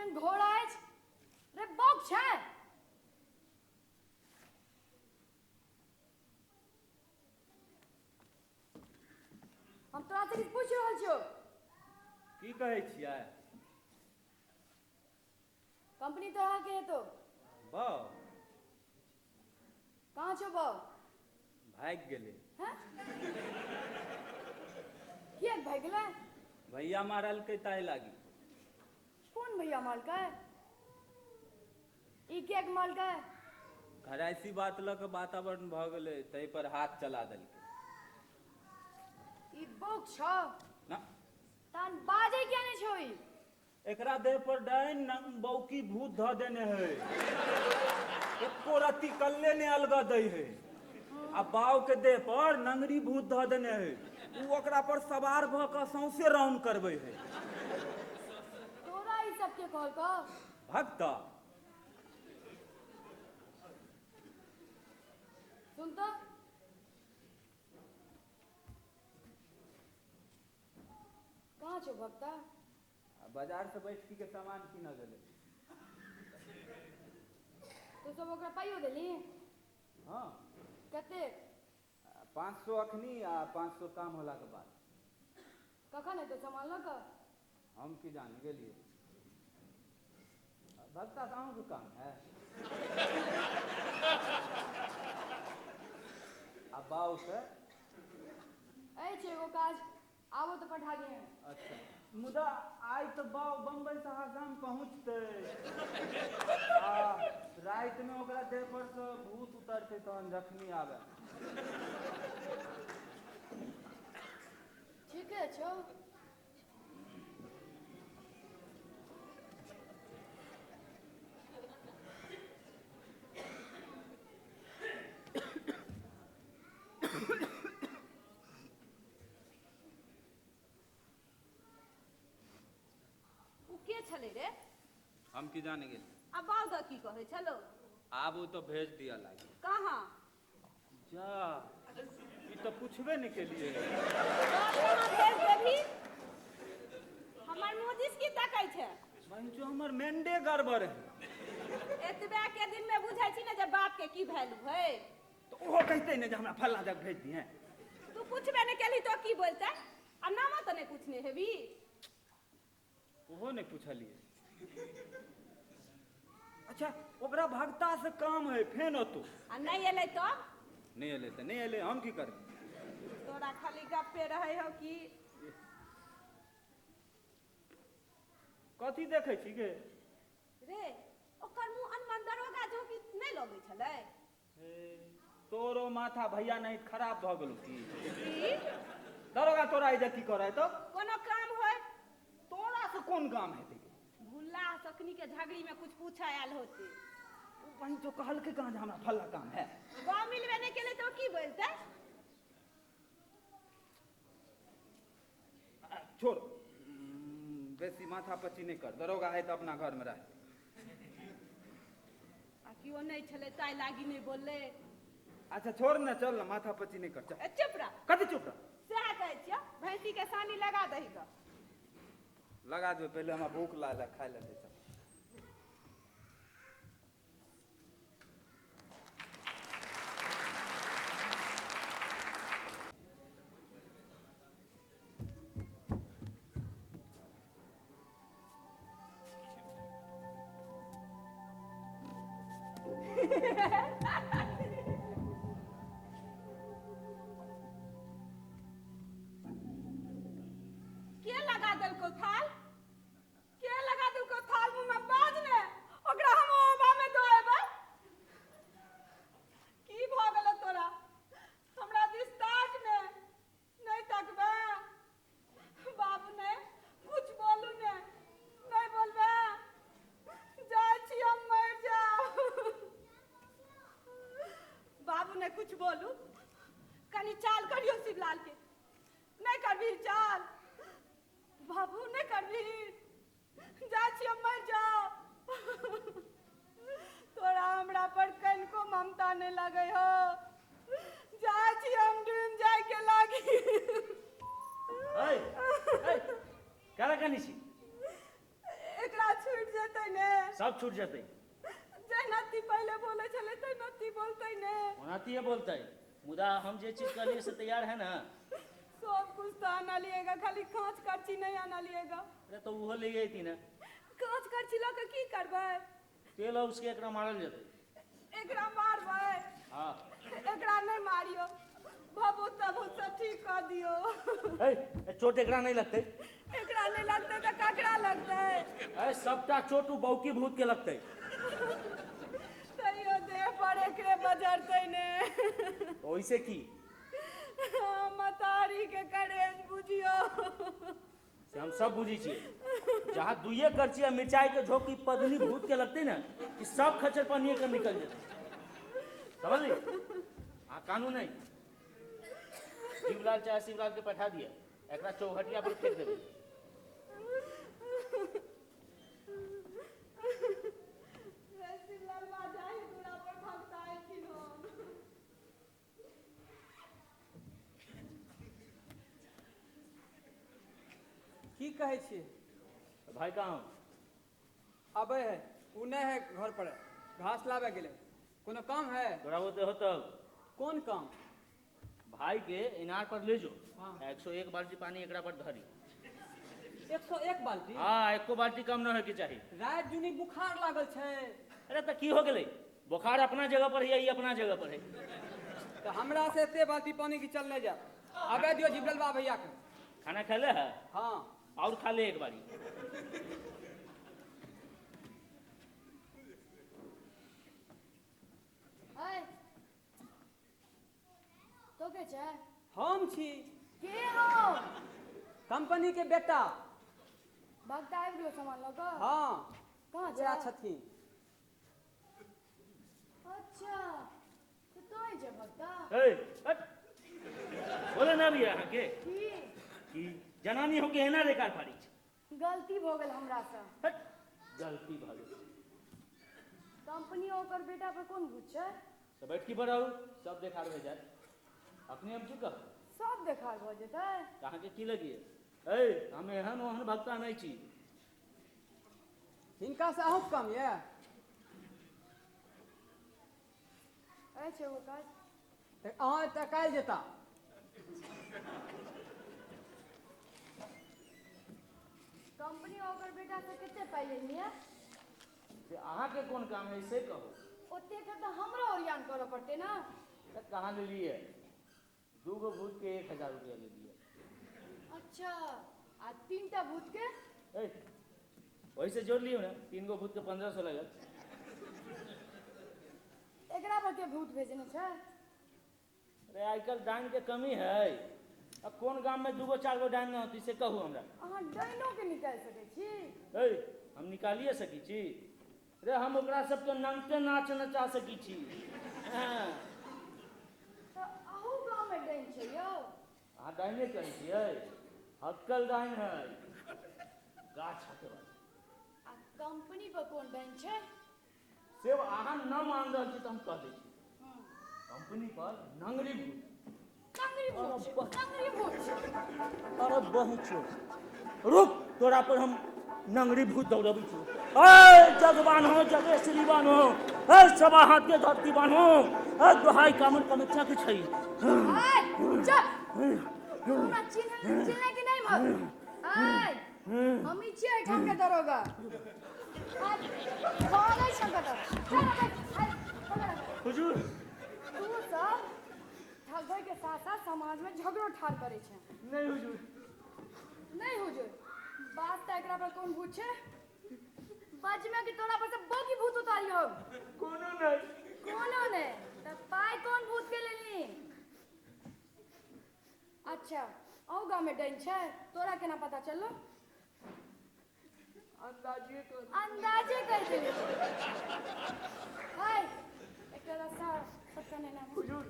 केहन घोड़ा अछि रे बौक छै हम तोरा से किछु पूछि रहल छियौ की कहै छियै कंपनी तोरा के हेतौ बाउ कहाँ छौ बाउ भागि गेलै हैं किएक भागि गेलै भैया मारलकै ताहि लागी कोन भैया मारलकै ई किएक मारलकै घरायसी बात लऽ कऽ वातावरण भऽ गेलै ताहि पर हाथ चला देलकै ई बौक छौ ना तहन बाजै किया नहि छौ ई एकरा देह पर डाइन बौकी भूत धऽ देने है एको रत्ती कल्ले ने अलगा दै है आ बाउ के देह पर नंगरी भूत धऽ देने है उ ओकरा पर सवार भऽ कऽ सौंसे राउंड करबै है तोरा ई सब के कहलकौ भक्त सुन तो कहाँ छौ भक्ता आ बाजार से बैठकी के सामान कीनऽ गेलै तू सब ओकरा पाइयो देली हँ कतेक 500 अखनी आ 500 काम होला के बाद कखन एतौ सामान लऽ कऽ हम की जाने गेलियै भक्ता से अहूँके काम है आ बाउ से अछि एगो काज आबो तऽ पठा दिहे अच्छा मुदा आइ तऽ बाउ बम्बई से आसाम पहुँचतै आ रातिमे ओकरा देह पर से भूत उतरतै तहन जखनी आबे ठीके छौ ओ के छलै रे हम की जाने गेली आ बाउ दऽ की कहै छलो आब ओ तऽ भेज दिअ लागी कहाँ जा ई तऽ पुछबे नहि केलियै तोरा कहाँ भेज देबही हमर मुँह दिस की तकै छै बंचो हमर मेंडे गड़बड़ है एतबे के दिन में बुझै छी ने जे बाप के की वैल्यू है तऽ ओहो कहितै ने जे हमरा फल्लाँ जगह भेज दिहें तू पूछबे नहि केलही तो की बोलतै आ नामो तऽ नहि पूछने हेबी ओहो नहि पुछलियै अच्छा ओकरा भगता से काम है फेन अतो आ नहि एलै तब नहि एलै तऽ नहि एलै हम की करबै तोरा खाली गप्पे रहै हौ की कथी देखै छी गे रे ओकर मुँह अनमन दरोगा झोंकी नहि लगै छलै हे, तोरो माथा भैया नहीं खराब भऽ गेलौ की की दरोगा तोरा एहिजा की करै तो कोनो काम होय तोरा से कोन काम हेतै गे? भुल्ला सखनी के झगड़ी में कुछ पूछा आयल होते ओ बहिन जो कहलकै कहाँ जे हमरा फल्ला काम है गाँव मिलबे नहि केलै तऽ ओ की बोलतै आ, छोड़ बेसी माथा पच्ची नहि कर दरोगा है तऽ अपना घरमे रह आ केओ नहि छलै ताहि लागी नहि बोललै अच्छा छोड़ ने चल ने माथा पच्ची नहि कर चल ए चुप रह कथी चुप रह सएह कहै छियौ भैंसी के सानी लगा दही गऽ लगा देबै पहिले हमरा भूख लागल है, खाय लए दे चल के लगा देलको थाल के लगा देलको थाल मुँह में बाज ने ओकरा हम ओबा में दऽ एबै की भऽ गेलो तोरा हमरा दिस ताक ने नहि तकबै बाबू ने कुछ बोलू ने नहि बोलबै जाइ छी हम मरि जायब बाबू ने कुछ बोलू कनि चाल करियौ शिवलाल के नहि करबही चाल बाबू नहि करबही जाइ छी हम मरि जाउ तोरा हमरा पर कनिको ममता नहि लगै हो जाइ छी हम डूबि जाय के लागी ऐ ऐ काला कानी छी एकरा छूटि जेतै सब छूट जेतै। जेनाती पहिले बोलै छलै तेनाती बोलतै ने। ओनातिये बोलतै, मुदा हम जे चीज कहलियै से तैयार है ना? सब कुछ तो आना लिएगा, खाली कांच करची नहीं आना लिएगा। अरे तो उहो ले अयती ना। कांच करची लऽ के की करबै? तेल और उसके एकरा मारल जेतै। एकरा मारबै? हाँ। एकरा नहीं मारियो, भभूत तभूत सब ठीक कऽ दियो। ए, चोट एकरा नहीं लगतै। एकरा नहीं लगतै तऽ ककरा लगतै? ए, सबटा चोट उ बौकी भूत के लगतै। तैयो देह पर एकरे बजरतै ने। तो ओइसे की? मतारी के करेज बुझियो। से हम सब बुझी छियै। जहाँ दुइये करची आ मिरचाई के झोंक ई पदनी भूत के लगतै ने कि सब खच्चर पानिये के निकल जेतै। समझली? आ कानून नहीं। शिवलाल चाहे शिवलाल के पठा दिया, एकरा चौखटिया पर फेंक देबै। शिवलाल बाजा ही दूरा पर भगता एलखिन हन। की कहै छियै? भाई कहाँ? अबै है, ओ नहि है घर पर, घास लाबे गेलै। कोनो काम है? तोरा होते होतौ। कोन काम? भाई के इनार पर ले जो। हाँ। 101 बाल्टी पानी एकरा पर धरी। 101 बाल्टी? हाँ, एको बाल्टी कम न होय के चाही। राति जुनी बुखार लागल छै। अरे तऽ की हो गेलै? बोखार अपना जगह पर है, ई अपना जगह पर है। तऽ हमरा से एते बाल्टी पानी घिचल नहि जायत। आबे दियौ जिबलबा भैया के। खाना खैले है? हाँ। और खा ले एक बारी। तो के छै? हम छी। के हो? कंपनी के बेटा। भगता आबि गेलो सामान लऽ कऽ? हाँ। कहाँ वएह छै? छथिन। अच्छा, तऽ तों छै भगता? ए, हट। बोले ना भी अहाँ के। की? की जनानी हो के एना रेकार फाड़ी छै। गलती भऽ गेल हमरा से। हट, गलती भऽ गेल। कंपनी ओकर बेटा पर कोन भूत छै? तऽ बैठकी पर रहू, सब देखार भए जायत। अखनी हम की कहब? सब देखार भऽ जेतै। अहाँके की लगिए? ए, हम एहन ओहन भक्ता नहि छी। हिनका से अहूँ कम यऽ? अछि एगो काज। तऽ अहाँ एतऽ काल्हि जेता। कंपनी ओकर बेटा से कते पाइ लेलही है? से अहाँके कोन काम है से कहू। ओते के तऽ हमरो ओरियान करऽ पड़तै ना। तऽ कहाँ लेलियै? 2 गो भूत के 1000 रुपया लेलियै। अच्छा, आ 3टा भूत के? ए, वही से जोड़ लियौ ने, 3 गो भूत के 1500 लगल। एकरा पर के भूत भेजने छै? अरे आइ काल्हि डाइन के कमी है। अब कोन गाम में 2 गो 4 गो डाइन न होती से कहू हमरा। अहाँ डाइनो के निकालि सकै छी? ए, हम निकालिए सकै छी। अरे हम ओकरा सबके नंगटे नाच नचा सकै छी। हाँ। तऽ अहू गाँव में डाइन छै यौ? अहाँ डाइने कहै छियै? हक्कल डाइन है, गाछ हके वाला। आ कंपनी पर कोन डाइन छै? से अहाँ न मान रहल छी तऽ हम कह दै छी। कंपनी पर नंगरी भूत। नंगरी भूत छै, नंगरी भूत छै। अरे बहुत छोट, रुक तोरा पर हम नंगरी भूत दौड़बै छी। ए जगवान हो, जगेश्वरी बान हो, ए सवा हाथ के धरती बान हो, ए दोहाई कामन कमेक्षा के छै। आय, चुप। हमरा चिन्है के नहीं मत। आय, हम ई छियै एहिठाम के दरोगा। आय, भागै छौ कतऽ? चल, आय, पकड़। हुजूर। तू सब ठगै के साथ साथ समाज में झगड़ो ठाढ़ करै छै। नहीं हुजूर। नहीं हुजूर। बात तऽ एकरा पर कोन भूत छै? बाजमे कि तोरा पर से बोकी भूत उतारियौ। कोनो नहीं। कोनो नहीं। तऽ पाइ कोन भूत के लेली? अच्छा, अहू गाँव में डाइन छै? तोरा केना पता चललो? अंदाजे कर। अंदाजे कर देली। हाय, एकटा रस्सा सबटा नेना। हुजूर,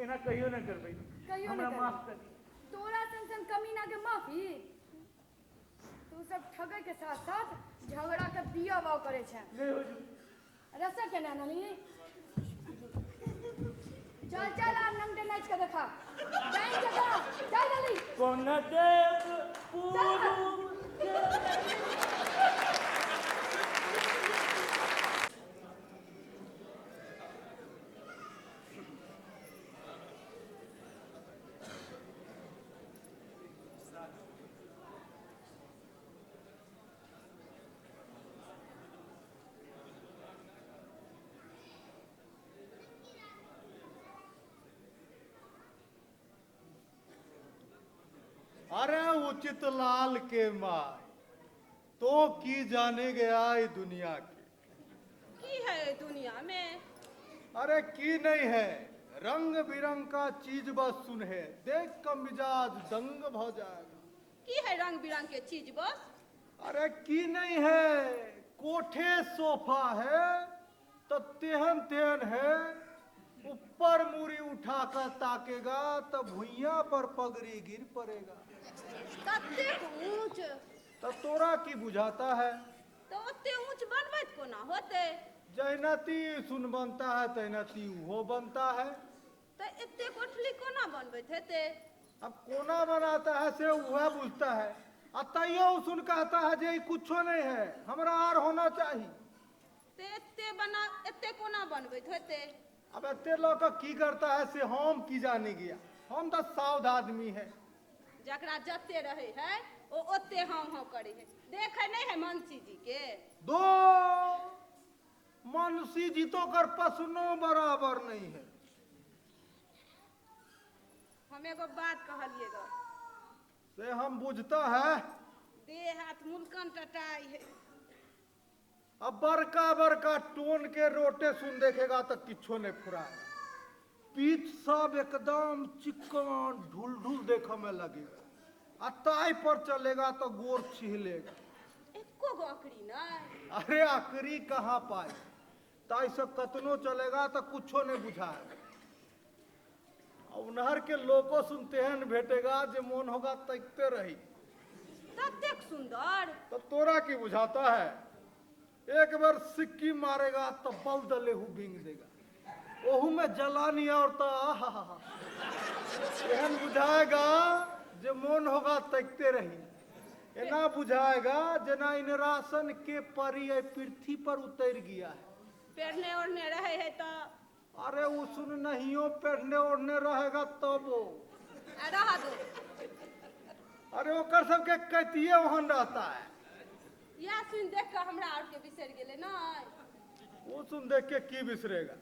एना कहियो न करबै। कहियो न हमरा करबै। माफ कर। तोरा सन सन कमीना के माफी? तू सब ठगै के साथ साथ झगड़ा के बिया बाव करै छै। नहीं हुजूर। रस्सा केना आनली? चल चल आब नंगटे नाच के देखा। डाइन जगह, चल जल्दी। कोन देव पूरू के। उचित लाल के माय, तो की जाने गया ई दुनिया के। की है एहि दुनिया में? अरे की नहीं है, रंग बिरंग का चीज बस सुन है, देख कर मिजाज दंग भ जाएगा। की है रंग बिरंग के चीज बस? अरे की नहीं है, कोठे सोफा है तो तेहन तेहन है, ऊपर मूरी उठाकर ताकेगा तो भुइया पर पगड़ी गिर पड़ेगा। ततेक ऊंच? तो तोरा की बुझाता है? तऽ ओते ऊंच बनबैत कोना होते? जहिना ती सुन बनता है तहिना ती उहो बनता है। तऽ एते कोठली कोना बनबैत हेतै? अब कोना बनाता है से वह बुझता है, आ तैयो उ सुन कहता है जे ई कुछो नहीं है, हमरा आर होना चाहिए। तऽ एते बना एते कोना बनबैत हेतै? अब एते लऽ कऽ की करता है से हम की जाने गया, हम तो सावध आदमी है। जकरा जते रहै है ओ ओते हाँ हाँ करै है। देखै नहि है मनसी जी के? दो मनसी जी तो कर पसनो बराबर नहीं है। हम एगो बात कहलिए ग। से हम बुझता है। देह हाथ मुलकन टटाई है। अब बड़का बड़का टोन के रोटे सुन देखेगा तो किच्छो नहीं फुराएगा, पीठ सब एकदम चिकन ढुल ढुल देखे में लगेगा, आ ताई पर चलेगा तो गोर छिहलेगा। एको गो अकरी नहि? अरे अकरी कहाँ पाई, ताई से कतनो चलेगा तो कुछो नहीं बुझाएगा। उनहर के लोको सुनते हैं भेटेगा जे मोन होगा तकते रही। ततेक सुंदर? तो तोरा की बुझाता है? एक बार सिक्की मारेगा तो बल दलेहू बींग देगा, ओहू में जलानी और तो आहा एहन बुझाएगा जे मोन होगा तकते रही। एना बुझाएगा जेना इनरासन के परी ए पृथ्वी पर उतर गया है। पेरने ओढ़ने रहे है तऽ? अरे वो सुन नहीं पहनने ओढ़ने रहेगा तब वो आ रह दो। अरे ओकर सबके कैतिये वहन रहता है। इएह सुनि देख कऽ हमरा आरके बिसरि गेलै नहि? वो सुन देख के की बिसरेगा?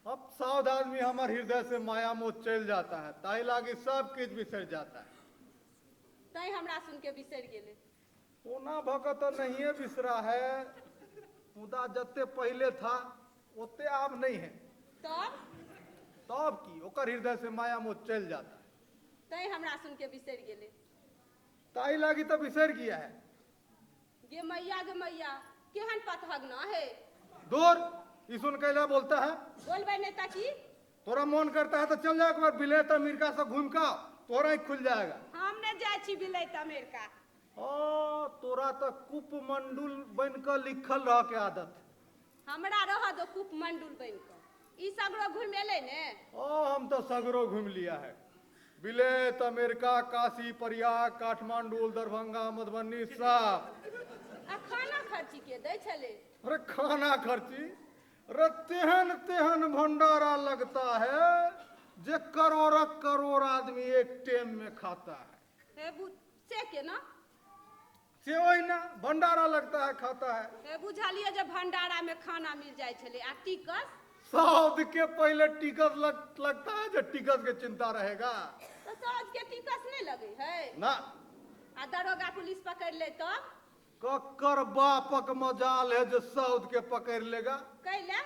अब सावध आदमी हमार हृदय से माया मोह चल जाता है, ताही लागी सब किछ बिसर जाता है। तैं हमरा सुन के बिसरि गेलै। ओना भऽ कऽ तो नहीं बिसरा है, मुदा जते पहले था ओते आब नहीं है। तब? तब की, ओकर हृदय से माया मोह चल जाता है। तैं हमरा सुन के बिसरि गेलै। ताही लागी तो बिसर गया है। गे मैया गे मैया, केहन पतहगना है। दूर ई सुन कैला बोलता है? बोलबै नहि तऽ की? तोरा मन करता है तो चल जा एक बार विलेत अमेरिका से घूम का, तोरा ही खुल जाएगा। हम नहि जाइ छी बिलैत अमेरिका। ओ तोरा तो कूप मंडुल बन के लिखल रह के आदत। हमरा रह दो कूप मंडुल बनि कऽ। ई सगरो घुमि एलै ने? ओ हम तो सगरो घूम लिया है, विलेत अमेरिका, काशी, प्रयाग, काठमांडू, दरभंगा, मधुबनी सब। आ खाना खर्ची के दै छलै? अरे खाना खर्ची, अरे तेहन तेहन भंडारा लगता है जे करोड़ करोड़ आदमी एक टाइम में खाता है। हे से केना? से वही ना भंडारा लगता है, खाता है। हे बुझलियै जे भंडारा में खाना मिल जाइ छलै। आ टिकस? साउथ के पहले टिकट लगता है, जो टिकट के चिंता रहेगा। तऽ साउथ के टिकस नहि लगै है? ना। आ दरोगा पुलिस पकड़ि ले तब? ककर बापक मजाल है जो साउथ के पकड़ लेगा। कैला?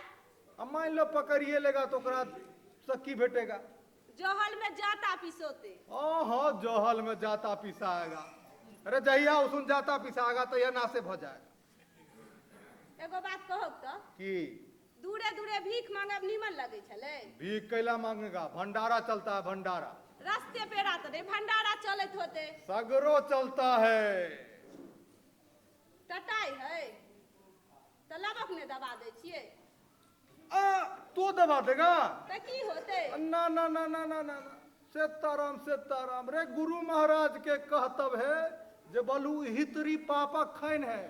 अब मान लो पकड़िए लेगा तो ओकरा से की भेटेगा? जहल में जाता पिसोते। ओ हाँ, जहल में जाता पिसाएगा। अरे जहिया उसुन जाता पिसाएगा तो यह नासे भ जाएगा। एगो बात कहब तऽ? की? दूरे दूरे भीख मांगब नीमन लगै छलै? भीख कैला मांगेगा, भंडारा चलता है भंडारा। रास्ते पेरा तऽ नहि भंडारा चलैत होते। सगरो चलता है। टटाइ है तऽ लबक ने दबा दै छियै। आ तो दबा देगा तऽ की होते? ना ना ना ना ना ना ना, सीताराम सीताराम। रे गुरु महाराज के कहतब है जे बलू हितरी पापक खैन है,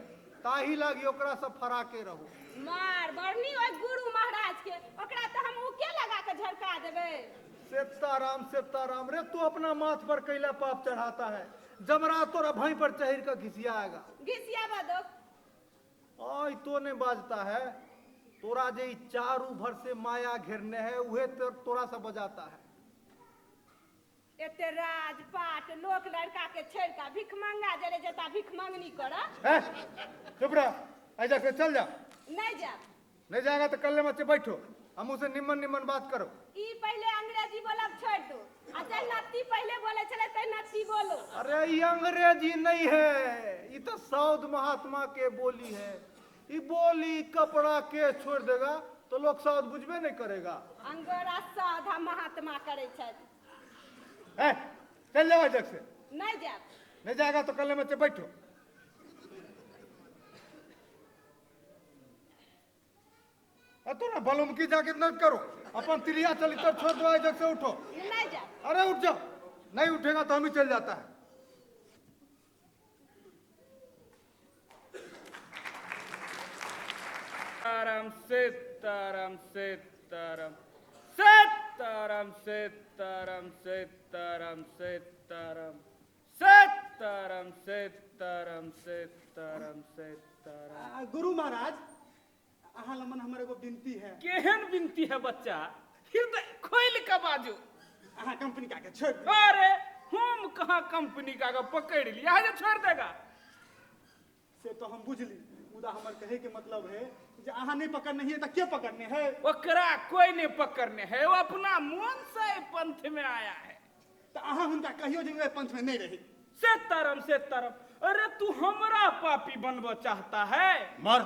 ताही लागी ओकरा से फराके रहो। मार बरनी ओहि गुरु महाराज के, ओकरा तऽ हम उके लगा के झड़का देबै। सीताराम सीताराम। रे तू अपना माथ पर कैला पाप चढ़ाता है, जमरा तोरा भई पर चढ़ के घिसियाएगा। घिसियाबा दो। ओय तो नहीं बाजता है, तोरा जे ई चारू भर से माया घेरने है उहे तोरा से बजाता है। एते राज पाट लोक लड़का के छोड़ के भिखमंगा जरे जेता भिखमंगनी कर। हैं? चुप रह, ऐसा से चल जा। नहीं जाब। नहीं जाएगा तो कल्ले मत से बैठो, हम उसे निम्न निम्न बात करो। ई पहले अंग्रेजी बोलब छोड़ दो, आ जहिना ती पहले बोले छले तहिना ती बोलो। अरे ये अंग्रेजी नहीं है, ये तो साउथ महात्मा के बोली है। ये बोली कपड़ा के छोड़ देगा तो लोग साउथ बुझबे नहीं करेगा। अंगोरा साधा महात्मा करे छथि। हैं? चल जाओ जग से। नहीं जाब। नहीं जाएगा तो कल्ले मत से बैठो। तो ना बलुमकी जाके न करो, अपन तिलिया चलितर छोड़ दो, जग से उठो। नहीं जाब। अरे उठ जाओ, नहीं उठेगा तो हम ही चल जाता है। तारम से तारम से तारम से तारम से तारम से तारम से तारम से तारम से तारम से तारम से तारम। गुरु महाराज, अहाँ लमन हमर एगो विनती है। केहन विनती है बच्चा? हृदय खोल के बाजू। अहाँ कंपनी का के छोड़ दो। अरे हम कहाँ कंपनी का के पकड़ लिया है जो छोड़ देगा? से तो हम बुझली, मुदा हमर कहे के मतलब है जे अहाँ नहीं पकड़ने है तो के पकड़ने है? ओकरा कोई नहीं पकड़ने है, वो अपना मन से पंथ में आया है। तो अहाँ हुनका कहियो जे पंथ में नहीं रही। से तरम से तरम। अरे तू हमरा पापी बनबो चाहता है? मर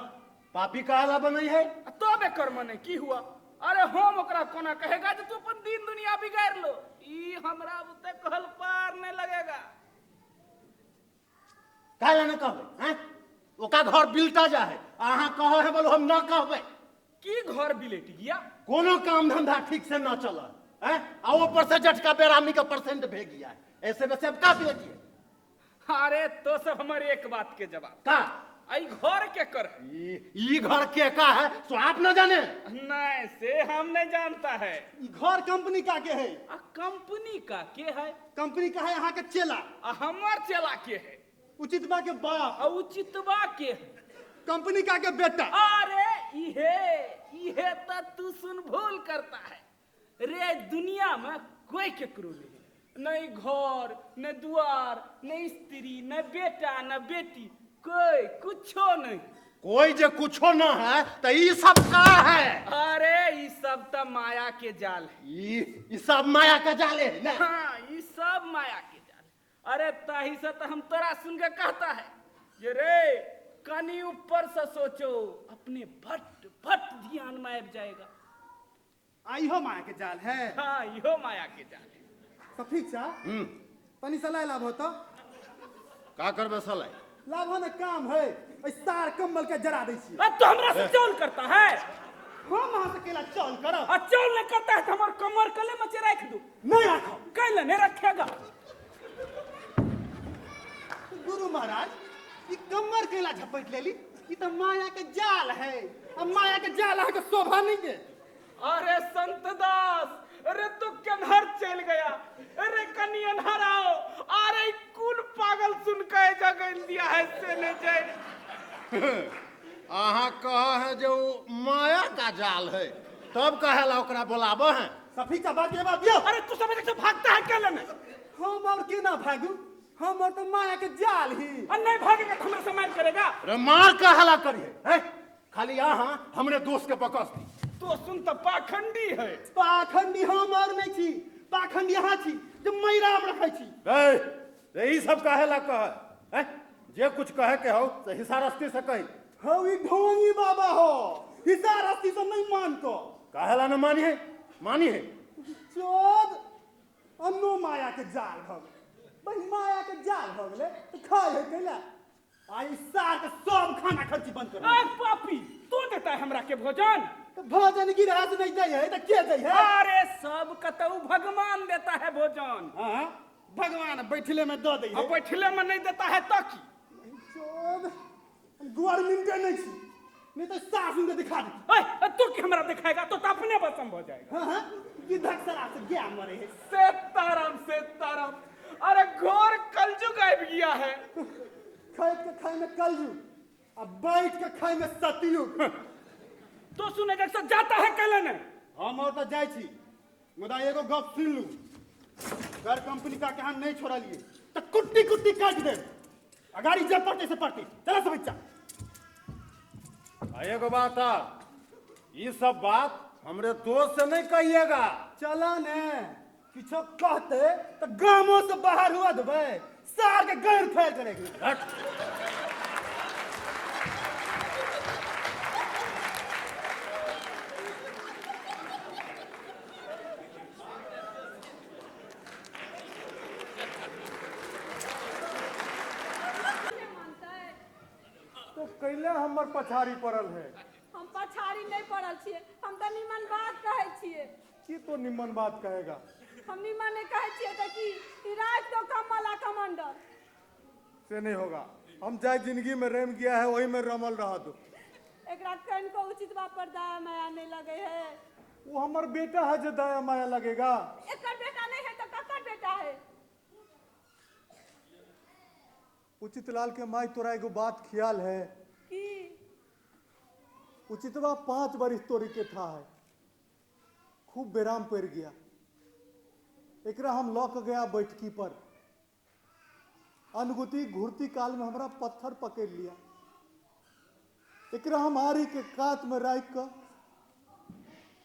पापी काला बनई है तो बे कर्म ने की हुआ? अरे हम ओकरा कोना कहेगा जे तू अपन दिन दुनिया बिगाड़ लो, ई हमरा बुते कहल पार नहीं लगेगा। काला न कहबे हैं? ओका घर बिलटा जा है, अहाँ कहो है बोलो हम न कहबे। की घर बिलेट गया? कोनो काम धंधा ठीक से न चल हैं, आ ऊपर से जटका बेरामी का परसेंट भे गया है, ऐसे वैसे अब का बिलटिए। अरे तो सब हमारे एक बात के जवाब का आई घर के कर ई घर के का है सो आप न जाने? नहीं से हम नहीं जानता है। ई घर कंपनी का के है? आ कंपनी का के है? कंपनी का है यहाँ के चेला। आ हमर चेला के है? उचितबा के बाप। आ उचितबा के है? कंपनी का के बेटा। अरे इहे इहे त तू सुन भूल करता है रे, दुनिया में कोई केकरो नहीं, नहीं घर न दुआर न स्त्री न बेटा न बेटी, कोई कुछो नहीं। कोई जे कुछो न है तो ई सब का है? अरे ई सब तो माया के जाल है। ई सब माया का जाल है ना? हाँ ई सब माया के जाल है। अरे ताही से तो हम तोरा सुन के कहता है ये रे कनी ऊपर से सोचो, अपने भट भट ध्यान में आब जाएगा। आई हो माया के जाल है। हाँ इहो माया के जाल है। सब ठीक चा? तनी सलाह लाभ हो तो का करबे सलाह? लाभ हो न काम है, सार कम्बल के जरा दै छी। तो हमरा से चौल करता है? हम अहाँ से केला चौल करब? आ चौल नहीं करता है तो हमर कमर कले मचे राख दू। नहीं राखब। कैले नहीं रखेगा? गुरु महाराज, ई कमर केला झपट लेली, ई तो माया के जाल है। अब माया के जाल है के शोभा नहीं दे। अरे संत दास, अरे तू केन्हर चल गया? अरे कनी अन्हर आओ। अरे कुल पागल सुन के जगल दिया है से ले जाए। अहाँ कह है जो माया का जाल है तब कहेला ओकरा बोलाबो है। सफी का बात ये बात यो। अरे तू सब से भागता है क्या लेने? हम और केना भागू, हम और तो माया के जाल ही। और नहीं भागेगा तो हमरा से मार करेगा। अरे मार कहेला करिए हैं? खाली अहाँ हमरे दोस्त के बकस दी। तो सुन तो पाखंडी है। पाखंडी हम और नहीं छी, पाखंडी यहाँ छी जो मैराम रखै छी। ए ई सब कहेला कह हैं? जे कुछ कहे के हो तो हिसारस्ती से कही। हो ई ढोंगी बाबा हो, हिसारस्ती से नहीं मानतो। कहेला न मानी है? मानी है चोद अन्नो माया के जाल भ गेलै। बही माया के जाल भ गेलै तो खाय है कैला? आई सार के सब खाना खर्ची बंद कर। ए पापी, तू देता है हमरा के भोजन? तो भोजन गिरहा से नहीं दै है तो के दै है? अरे सब कतौ भगवान देता है भोजन। हां भगवान बैठले में the they है। अब बैठले में नहीं देता है तो की? चोद हम गवर्नमेंट नहीं छी, नहीं तो सास के दिखा दे। ए तू की हमरा दिखाएगा तो अपने बसम हो जाएगा। हां हां गिद्धक सरा से गया मरे है। से तारम से तारम। अरे घोर कलयुग आबि गया है। खाइत के खाय में कलयुग, अब बैठ के खाय में सतयुग। तो सुने जब से जाता है कल ने? हम और तो जाइ छी, मुदा एगो गप सुन लू। अगर कंपनी का के नहीं छोड़ा लिए तो कुट्टी कुट्टी काट दे। अगाड़ी जब पड़ते से पड़ते चला सब बच्चा। आ एगो बात आर, ई सब बात हमरे दोस्त से नहीं कहिएगा। चला ने किछो कहते तो गामों से बाहर हुआ देबै, सार के गैर फैल करेगी। हट। नहि मानतै। तो कैले हमर पछाड़ी पड़ल है? हम पछाड़ी नहि पड़ल छियै, हम तऽ निमन बात कहै छियै। की तो निम्न बात कहेगा? हम निमन नहि कहै छियै तऽ की ई राखि दो कमल आ कमंडल। से नहीं होगा, हम चाहे जिंदगी में रम गया है वही में रमल रहा दो। एकरा कनिको उचित बात पर दया माया नहि लगे है। वो हमर बेटा है जो दया माया लगेगा। एकर बेटा नहीं है तो ककर बेटा है? उचित लाल के माई तोरा एगो बात ख्याल है? की? उचितवा 5 बरिस तोरी के था है, खूब बेराम पड़ गया। एकरा हम लऽ के गया बैठकी पर, अनुगति घुरती काल में हमरा पत्थर पकड़ लिया। एकरा हम आरी के कात में राख के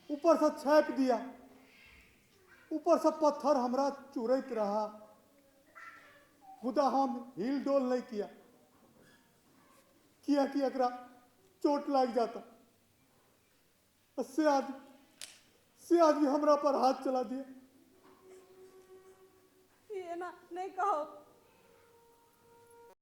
ऊपर से छाप दिया, ऊपर से पत्थर हमरा चुरैत रहा, मुदा हम हिल डोल नहीं किया, किया कि एकरा चोट लाग जाता। से आदमी हमरा पर हाथ चला दिया। ई एना नहि कहो।